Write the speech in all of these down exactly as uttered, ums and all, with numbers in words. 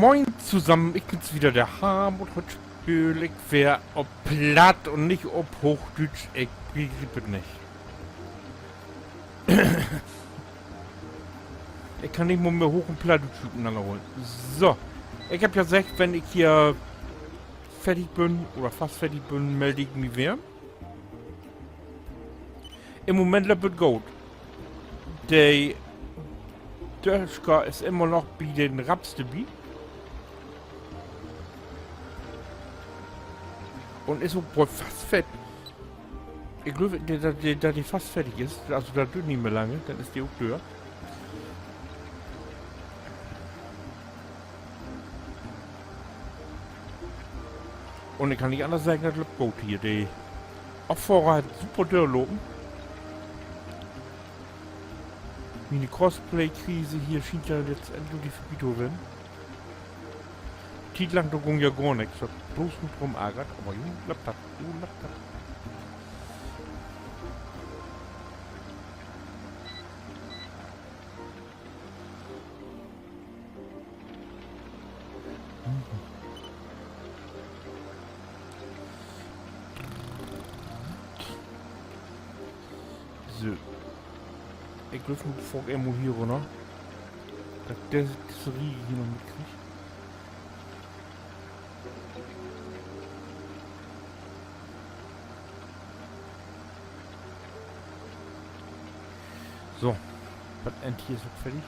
Moin tosamen, ik bün weer de Harm un hüüt speel ik weer op Platt un nich op Hoochdüütsch. Ik begriept nich. Ik kann nich mal mehr Hooch- un Plattdüütsch uteneen holen. So. Ik heff ja seggt, wenn ik hier fardig bün oder fast fardig bün, meld ik mi weer. In'n Moment löppt dat goot. De Döscher is immer noch bi den Raps dorbi. Un is ok woll fast fardig. Ik glööv, dat, dat, dat de fast fardig is. Also, dat düürt nich mehr lang, denn is de ok dör. Un ik kann nich anners seggen, dat löppt goot hier. De Affohrer hett super dörlopen. Miene Crossplay-Krise hier schient ja nu endgültig vörbi to ween. Tietlang, dor gung ja gor nix, dat blots mit rumargert, aver nu löppt dat, nu löppt dat. So. Ik glööv, nu fahr ik eenmal hier rünner. Dat ik de, disse Riege hier noch mitkrieg. So, dat End hier is ok fardig.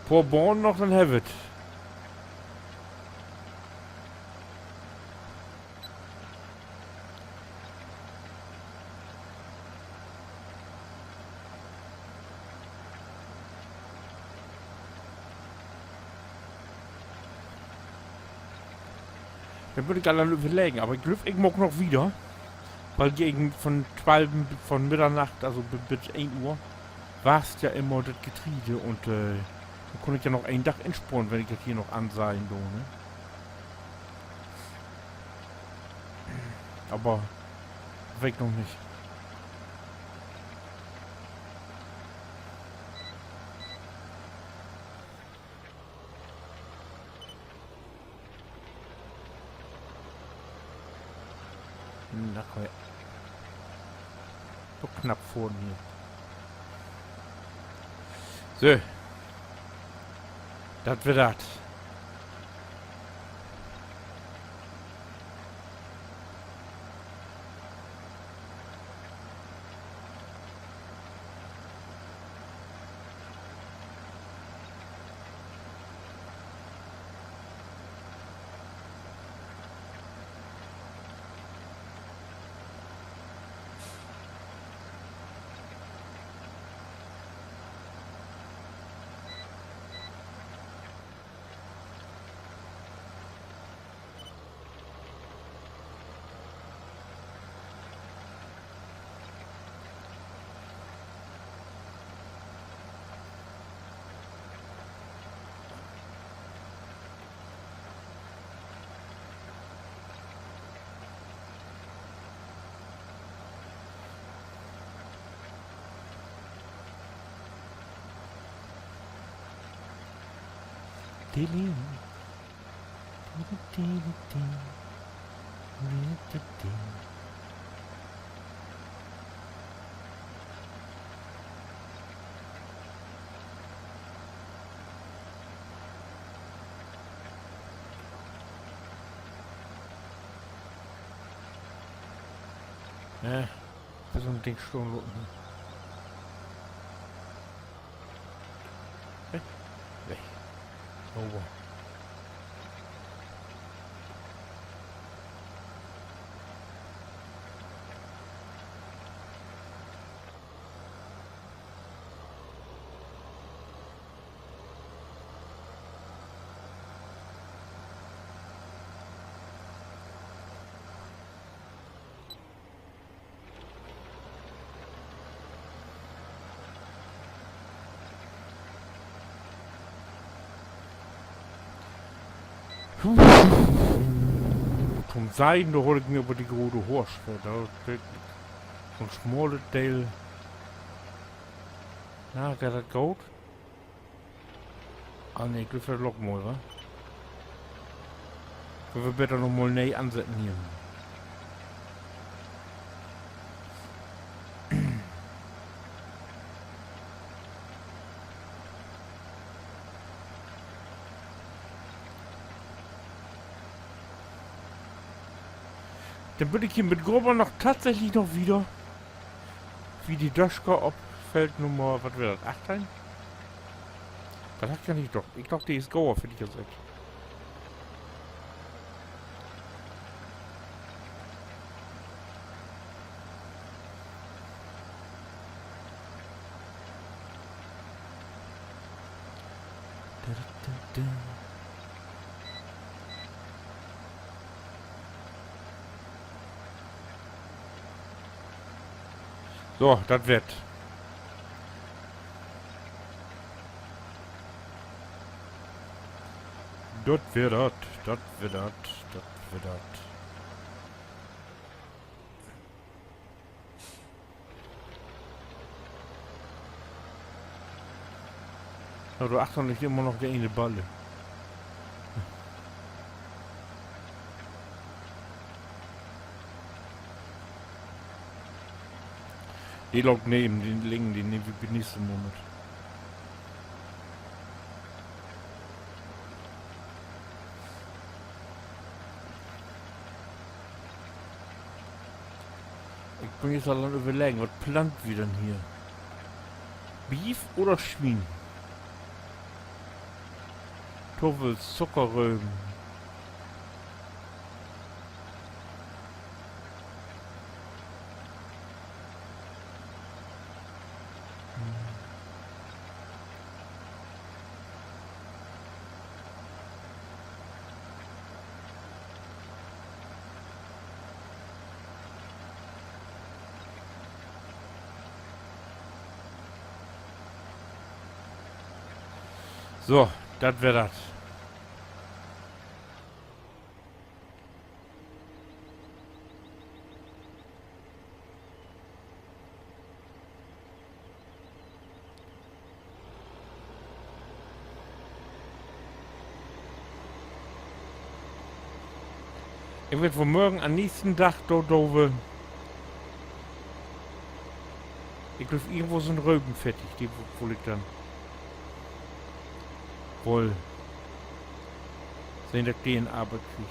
Poor Bahnen noch, denn hebb wi 't. Denn mutt ik al an överleggen, aver ik glööv, ik maak noch wieder. Wiel gegen von twölf, von Middernacht, also bi-, bit een Uhr, wasst ja immer dat Getreide un, äh, denn kunn ik ja noch een Dag insporen, wenn ik dat hier noch anseien do, ne? Aver weet ik noch nich. Na, komm her. So knapp vörn hier. So. Dat weer dat. Ja, dat is so'n Ding stahn laten. Weg. Weg. Sauber. To'n Seien, dor haal ik mi aver de grote Hoorsch för. Dor, dor, so'n smalet Deel. Na, geiht dat goot? Ah, nee, ik glööv, dat lockt mal, wa? Wüllt wi beter noch mal nee ansetten hier. Denn bün ik hier mit Grubber noch tatsächlich noch wieder. Wie de Döscher op Feld Nummer, wat weer dat, achtteihn? Dat harr ik ja nich docht. Ik glööv, de is gauer fertig as ik. So, dat weer 't. Dat weer dat, dat weer dat, dat weer dat. Na, dor achtern liggt immer noch de ene Balle. De loopt neven, de liggen, de nehmen wi bi nächste Mal mit. Ik bün nu al an överleggen, wat plant wi denn hier? Beef oder Swien? Tuffels, Zuckerröven. So, dat weer dat. Ik weet, vanmorgen an'n nächsten Dag, dor, dor do wi, ik glööv, irgendwo sünd Röven fertig, de w-, wull ik denn woll sehn, dat ik de in Arbeit krieg.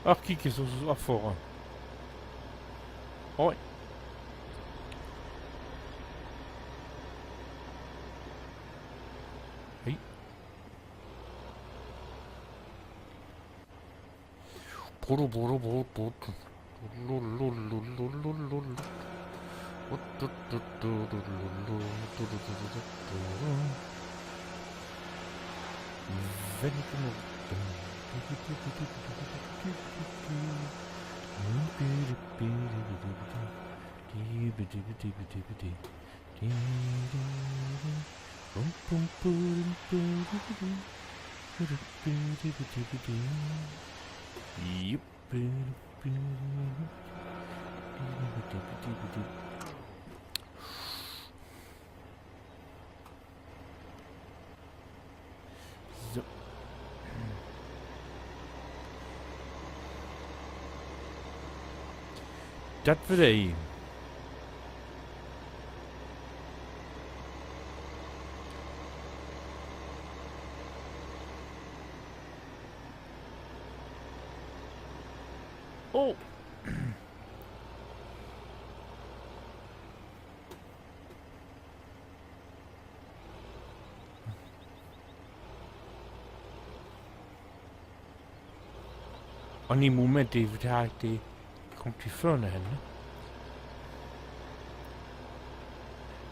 Ach, kiek, hier is uns Affohrer. Hoi. Hey. Wenn ik immer Jupp. So. Dat weer de. Oh. Oh nee, Moment, de, de, de kummt hier vörn hen, ne?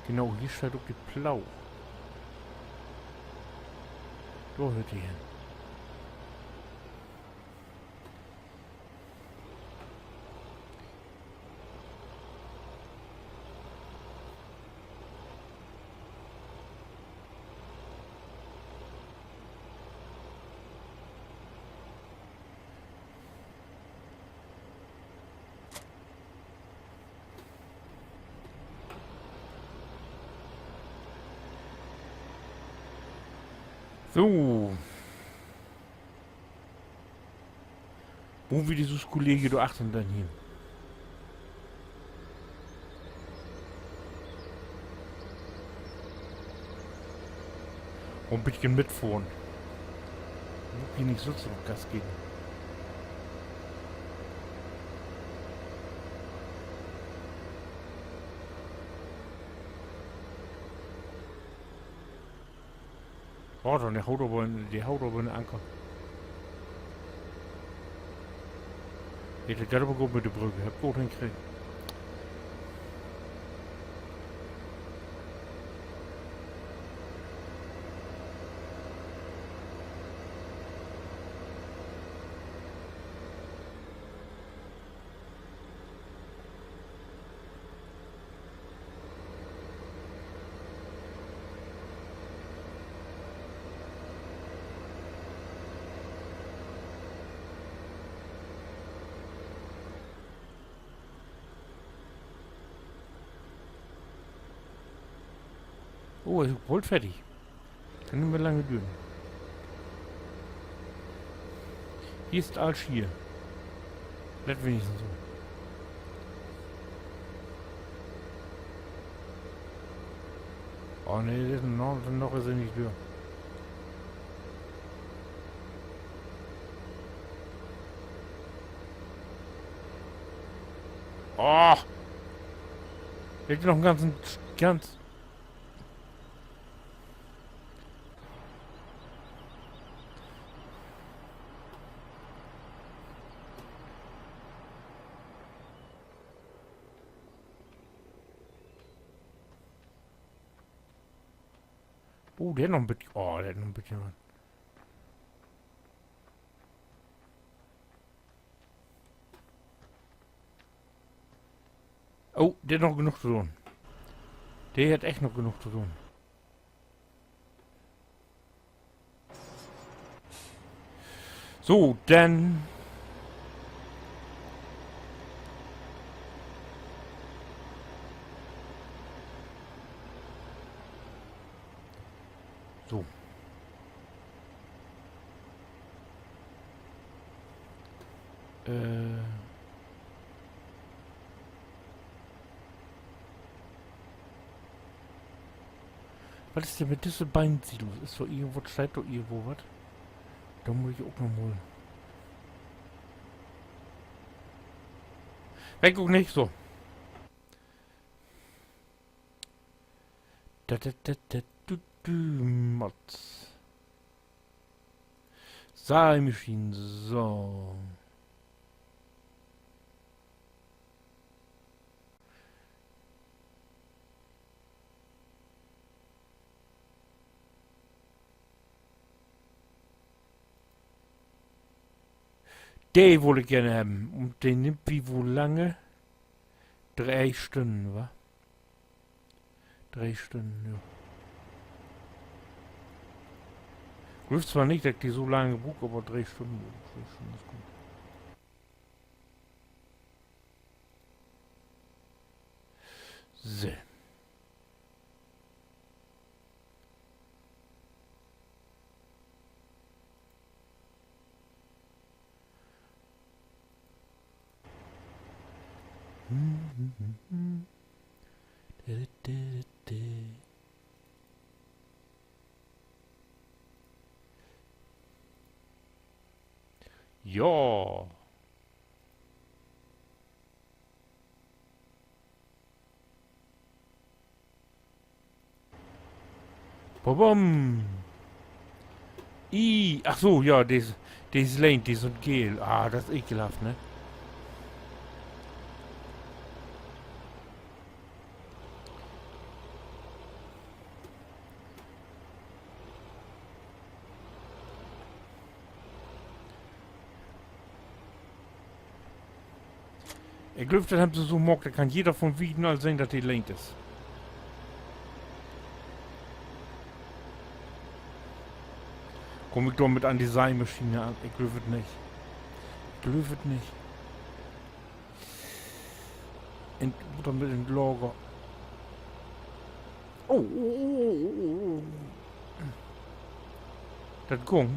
Genau, hier steiht ok de Ploog. Dor höört de hen. So. Wo wi de Süskolleeg dor achtern denn hen? Un en beten mitfohren. Mutt hier nich sülvst noch Gas geven. Oh, de haut aver en, de haut aver en Anker. Heet, dat geiht aver goot mit de Brügg. Hebb ik goot henkregen. Oh, is ok bold fertig. Kann nich mehr lange düren. Hier is allens hier. Lett wenigstens so. Oh nee, dat is noch, noch is he nich dör. Oh! Hett noch en ganzen, ganz Oh, de hett noch en beten, oh, de hett noch en beten wat. Oh, de hett noch genoog to doon. De hett echt noch genoog to doon. So, denn. So. Äh. Wat is denn mit disse beiden Silos? Is dor irgendwo, steiht dor irgendwo wat? Dor mutt ik ok noch mal. Weet ik ok nich, so. Dat, dat, dat, dat, du, du, Mats. Saimaschinen, so. De wull ik geern hebben. Un de nimmt wi wo lange? Dree Stünnen, wa? Dree Stünnen, jo. Glööv zwar nich, dat ik de so lange bruuk, aver dree Stünnen, dree Stünnen is goot. So. Ja. Babam. Ih, ach so, ja, de is, de is leent, de sünd geel. Ah, dat is ekelhaft, ne? Ik glööv, dat hebbt se so maakt, dat kann jeder von wieden al sehn, dat de leent is. Kumm ik dor mit an de Saimaschine an? Ik glööv et nich. Ik glööv et nich. In, mutt dor mit in 't Lager. Oh, oh, oh, oh, oh. Dat gung.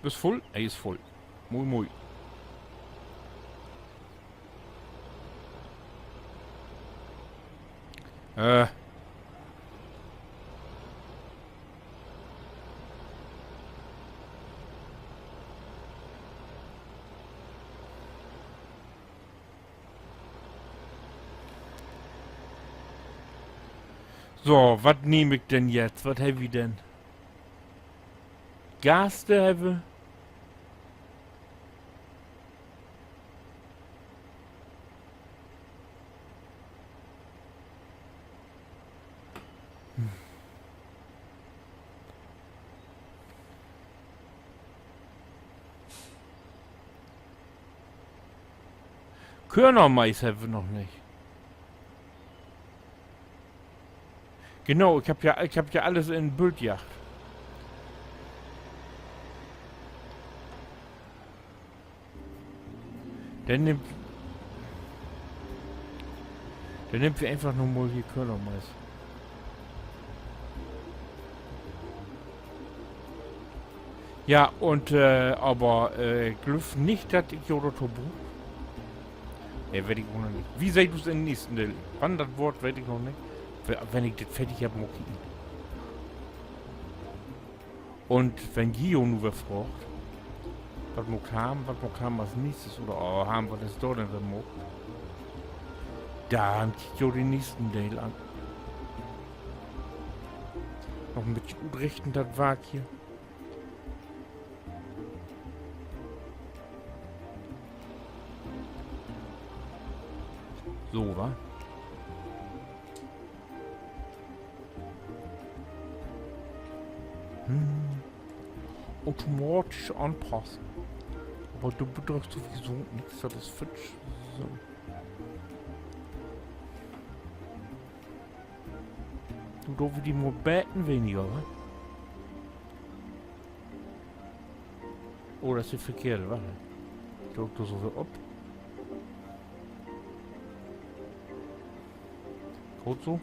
Is vull? He is vull. Moi, moi. Äh. So, wat nehm ik denn jetzt? Wat hebbt wi denn? Gaste hebbt wi. Körnermais hebbt wi noch nich. Genau, ik heff ja, ik heff ja alles in Bült jagt. Denn nehmt, denn nehmt wi eenfach noch mal hier Körnermais. Ja, un, äh, aver, äh, glööv nich, dat ik jo dorto bruuk. Nee, weet ik ok noch nich. Wi seht us in den nächsten Deel. Wann dat word, weet ik noch nich. Wenn ik dit fertig heff, maak ik en. Un wenn ji jo nu weer fraagt, wat maakt Harm, wat maakt Harm as nächstes, oder, oh, Harm, wat is dor denn weer maakt? Denn kiekt jo den nächsten Deel an. Noch en beten utrichten, dat Wark hier. So, wa? Hm. Automatisch anpassen. Aver du bedrückst sowieso nix, dat is futsch. So. Du, dor wi di mal beten weniger, wa? Oh, dat is de verkehrte, wacht. Ik drück dor so weer op. Goot so.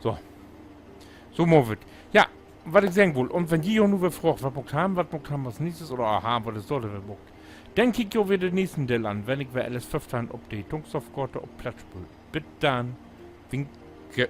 So. So maak wi 't. Ja, wat ik seggen wull. Un wenn ji jo nu weer fraagt, wat maakt Harm, wat maakt Harm as nächstes, oder, ah, Harm, wat is dor denn weer maakt? Denn kiekt jo weer den nächsten Deel an, wenn ik weer L S föffteihn op de Tungstorfgate op Platt speel. Bit dann. Winke.